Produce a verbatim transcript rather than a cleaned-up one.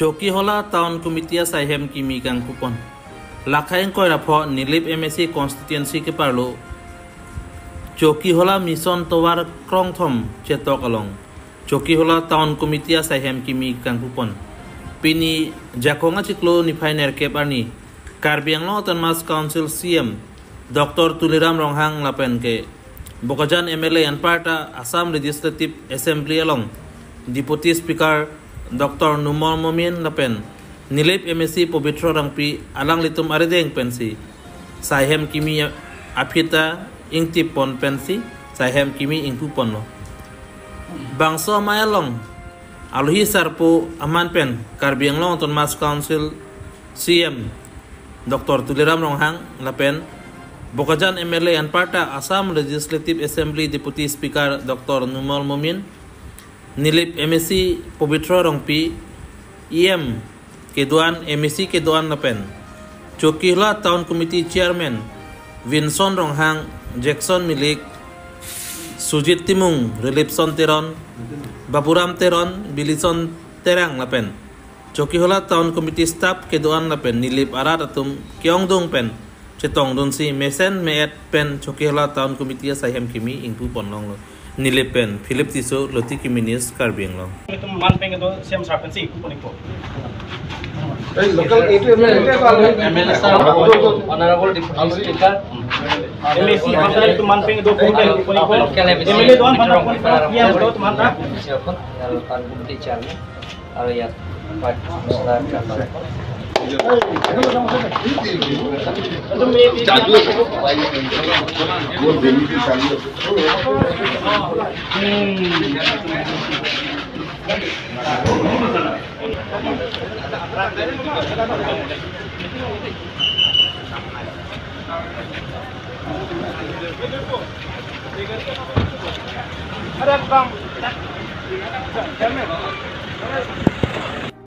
Chokihola Town Committee asaihem kimi kangpupon. Lakha ingkoi ra pho Nilip M A C constituency keparlo Chokihola Mission Tovar krongthom chetok along Chokihola Town Committee asaihem kimi kangpupon. Pini Jakong achiklo niphai nerkep arni Karbi Anglong Autonomous Council C M Doctor Tuliram Ronghang lapen ke Bokajan M L A anparta Assam Legislative Assembly along Deputy Speaker Doctor Numal Momin lapen Nilip M A C Pobitro Rongpi alanglitum arideng pensi saihem kimi aphita ingtip pon pensi saihem kimi ingpuponlo. Bangso amei along alohi sarpo aman pen Karbi Anglong Autonomous Council C M Doctor Tuliram Ronghang lapen Bokajan M L A anparta Assam Legislative Assembly Deputy Speaker Doctor Numal Momin, Nilip M A C Pobitro Rongpi, E M kedo-an, M A C kedo-an lapen Chokihola Town Committee Chairman Vinson Ronghang, Jackson Milik, Sujit Timung, Rilipson Teron, Baburam Teron, Bilison Terang lapen Chokihola Town Committee staff kedo-an lapen Nilip arat atum ke-ongdung pen chetongdunsi mesen me-et pen Chokihola Town Committee asaihem kimi ingpupon longlo. Nilip pen Philip Tisso, Loti Kimi News, Karbi Anglong. Itum man pen kedo C M sir pensi ingpupon ikpo. Hey, local A P M L A. M L A sir, Honorable Deputy Speaker, M A C, itum man pen kedo pen ingpupon ikpo. Local M A C, M L A do-an, Honorable P M do-an, Town Committee Chairman. Aro iyat pat mosla kama.